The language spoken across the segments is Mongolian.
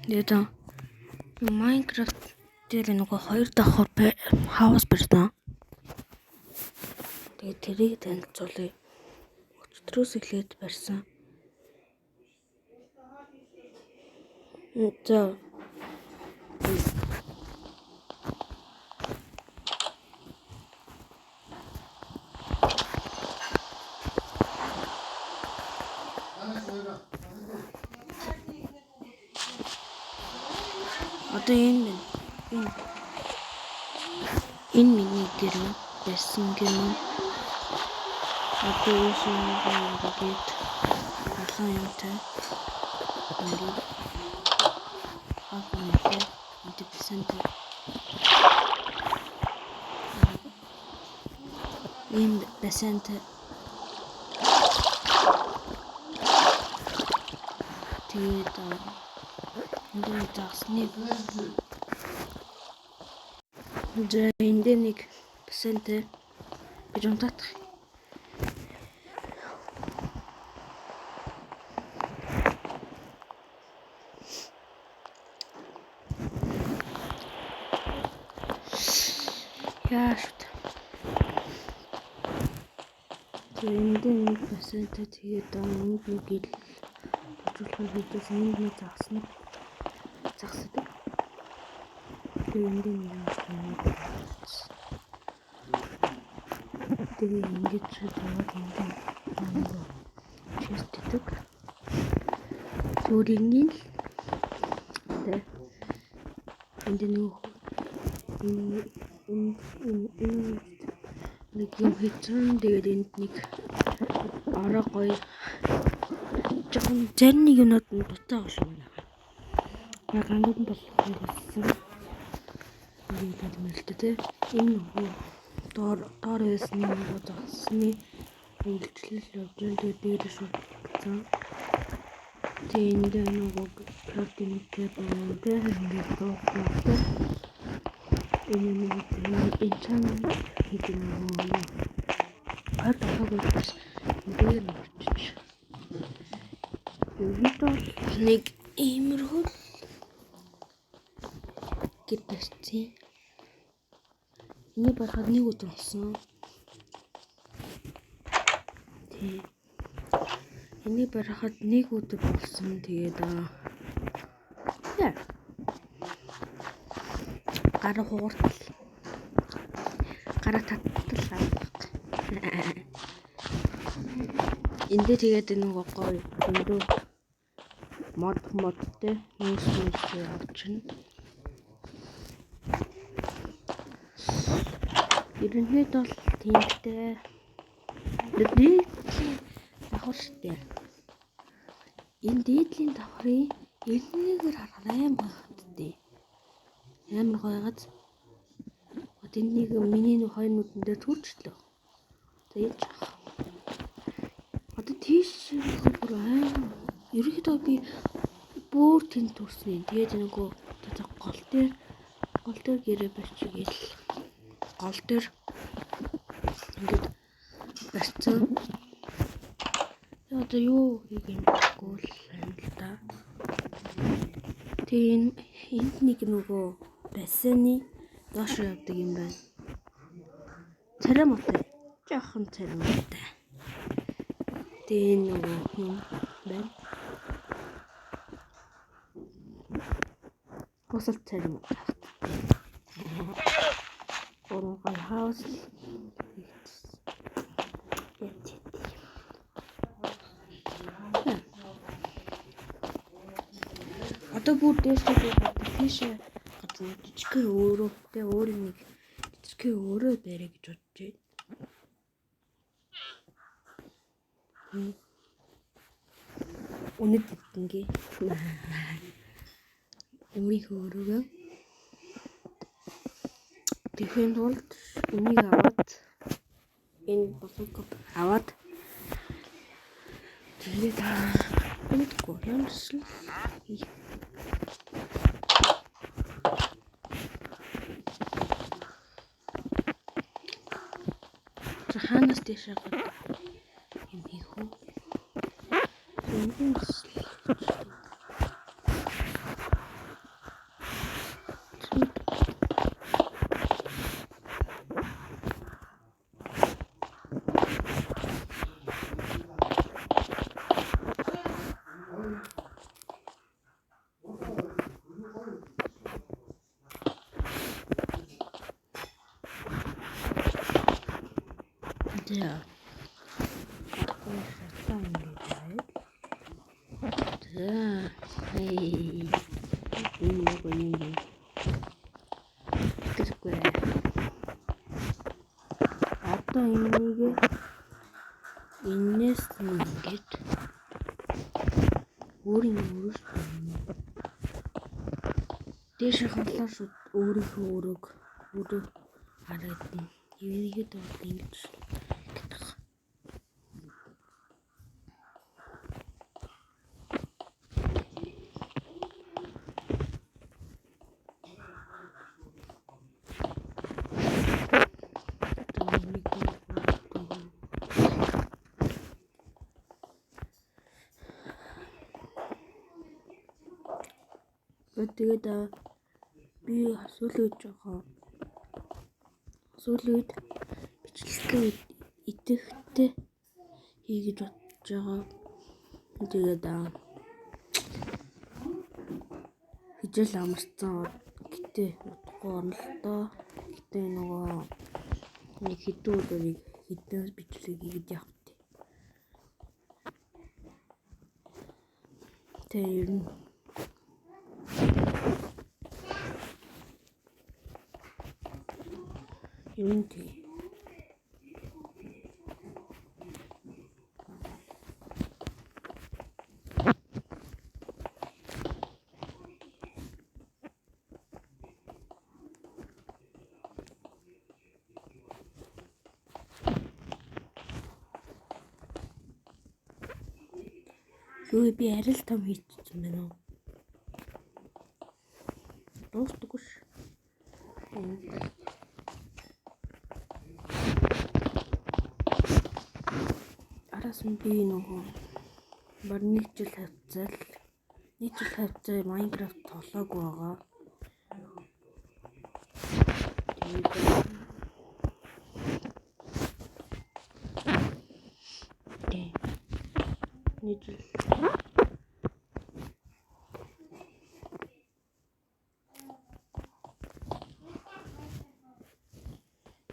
Тэгээд Minecraft дээр нөгөө хоёр давхар house барьсан. Тэгээд тэрийг танилцуулъя. Өчигдрөөс эхлээд барьсан. За. Одоо энэ минь энэ энэ миний гэр барьсан гэр нь. Одоо үүсгэн ингээд олон юмтай ингээд олон юмтай антидепрессант ийм бассейнтэй. Тэгээд энд нэг загсны за энд нэг бассейнтэй гэж унтаах. Яа шүү дээ. За энд нэг бассейнтэй тэгээд энд нэг ил тожруулах хийдээс энд нэг загсны загсдаг. Тэгээд энд нэг юм. Тэгээ ингэж тавиад энд нэг chest гэдэг. Зүгээр энгийн л тэ. Энд нэг энэ энэ нэг юм хийсэн. Тэгээд энд нэг ороо гоё жоохон зарим нэг юмнууд нь дутаа болох юм байна. Яг гангууд нь болохыг хүссэн. Ингээд юм л тэ. Энэ нөгөө доор доор байсан нөгөө загсны үйлчлэл явж байгаа. Тэгээд дээр шууд гэсэн. Тэгээд энд нөгөө crafting table дээр ингээд дуугтай. Энэ нэг enchantment хийх нөгөө хоёр давхар бас дээр нь очиж. Ерөнхийдөө бол нэг иймэрхүү гэр барьсан. Энийг барихад нэг өдөр болсон. Тий. Энийг барихад нэг өдөр болсон. Тэгээд яа. Гараа хугартал. Гараа таттал авах. Энд дээр тэгээд нөгөө гоё зөндөө мод модтой нүүс нүүс авчирна. Ерөнхийдөө бол тиймтэй. Дээдлийн давхар штэ. Энэ дээдлийн давхрын эрдэнэгээр харахад аим гоё хатдээ. Амар гоё газ. Одоо энэ нэг миний нэг хоёр нүдэн дээр төрчлөө. За энэ ч ах. Одоо тийш бүр аим. Ерөнхийдөө би бүр тэнд төрсөн. Тэгээд нөгөө одоо гол дээр гэрээ барьчих гээл гол дээр ингээд барьсан. Тэгээ одоо юу хийх юм бэ л юм л да. Тэгээ энэ энд нэг нөгөө бассейны доош явдаг юм байна. Царай муутай. Жохон царай муутай. Тэгээ энэ нөгөө юм байна. Госол царай муутай. Гурван гол хаус л хийгдсэн. Яа. Одоо бүр дээшээ тийшээ газар жижигхэн өөрөө тэ өөр нэг жижигхэн өөрөө барья гэж бодож байна. Үнэт ингээ. Өөрийнхөө өрөөгөө тэгэхийн тулд энийг аваад энэ блок аваад тэгээд мэдгүй юмсл хийх. За хаанаас тийшээ гад юм хийх үү? Энэ бас За. За. Хей. Энэ нэг юм. Тэгэхгүй. Одоо энийг энэс ингээд өөрийн өөрөөсөө дээш харлаа шууд өөрийнхөө өрөөг өөрөө харагдана. Ерөнхийдөө бол ингэж гэдэг. Тэгээд би сүүлийн үед жоохон сүүлийн үед бичлэгээ идэвхтэй хий гэж бодож байгаа. Тэгээд хичээл амарсан гэтээ удахгүй орно л доо. Гэтээ нөгөө нэг хэдэн өдрийг хэдэн бичлэг хийгээд явах вэ? Тэгээ ер нь тий. Юу би арай л том хийчихсэн байна уу? Дуустдаггүй ш. Араас нь би нөгөө бар нэг жил хавцаал нэг жил хавцаа Minecraft тоглоогүй байгаа. Тэгээд нэг жил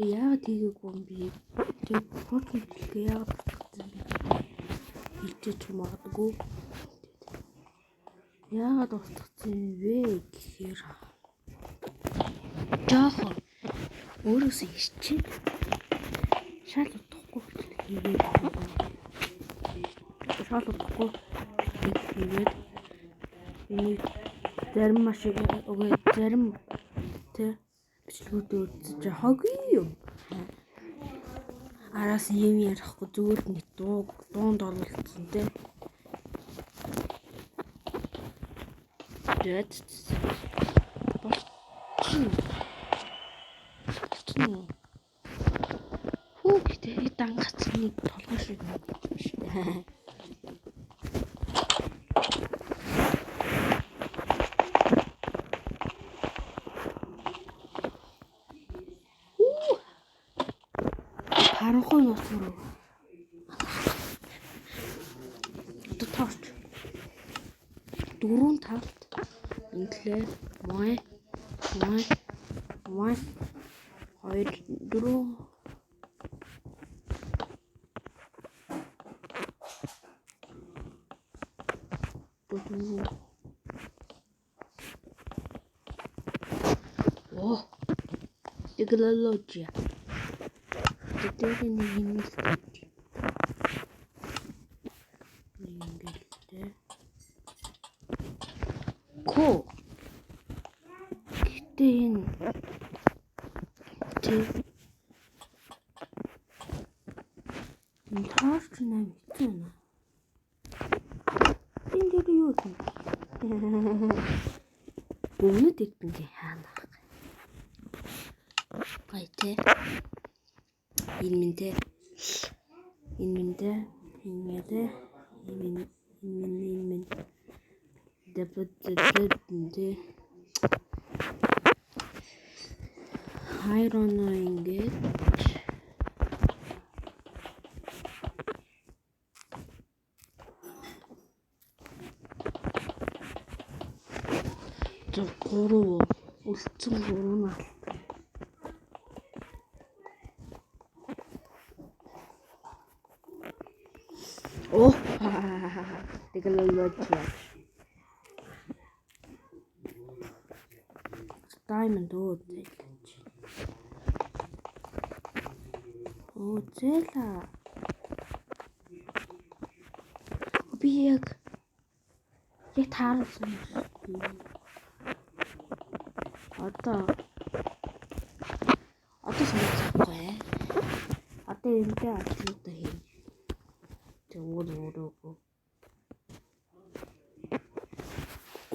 Тэгээ яагаад хийгээгүй юм бэ? Тэгээ хуучин бичлэгээ яагаад татсан бэ? Хэлчихэж магадгүй. Яагаад устгацсан юм бэ гэхээр жоохон өөрөөсөө ирчээд шал утгагүй бичлэг хийгээд шал утгагүй бичлэг хийгээд энийг зарим маш үгүй зарим тэ бичлэгүүдээ үзэж хоогүй юм. Араас юм ярихгүй зүгээр нэг дуунд оруулсан тэ. Тэгээд болчихно. Хүү гэдэг дангац нэг толгой шиг шүү дээ. Харанхуй нууц руу. Одоо торч. Дөрвөн талд инглээ. Мой. Мой. Мой. 2 4 4. Оо. Технологи. Тэр нэг юм л ингээл ко. Гэтэ энэ тэг торч 8 хэцүү байна. Энэ дээр юу юм? Өмнөд идэнгээ хаана. Гай те. Энэ минь те. Энэ минь те. Энэ те. Энэ минь энэ минь энэ минь. Дэпэт те. Iron ингээд зөв 3 үлдсэн 3 нь алт. Оо. Тэгэл лож. Diamond өө зээлж. Оо зээла. Би яг таарсан юм. Одоо санагдахгүй. Одоо энэтэй алдлуудаа хийнэ. Тэг өөрөөгөө.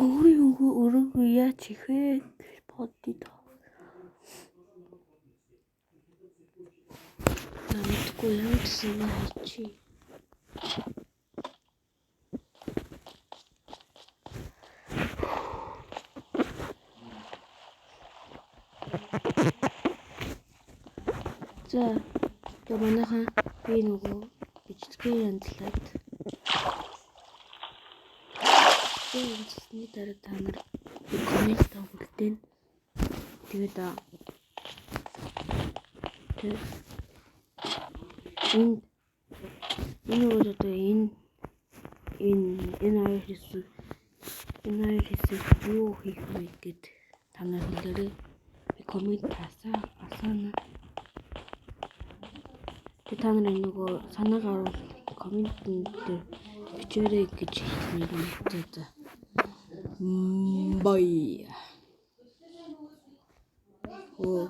Өөрийгөө өрөөгөө яаж хийх вэ гэж бодъё доо. За мэдгүй ямар ч юм хийчихье. За тэгээ манайхан би нөгөө бичлэгээ янзлаад янзлсны дараа та нар коммент үлдээн. Тэгээд энэ энэ үйл одоо энэ энэ энэ хоёр хэсэг энэ хоёр хэсэг юу хийх вэ гэд та нар хэлээрэй. Би коммент асаана. Тэгээ та нарын нөгөө санаа гарвал комментэн дээр бичээрэй гэж хэлмээр юм. За за. Bye. Оо.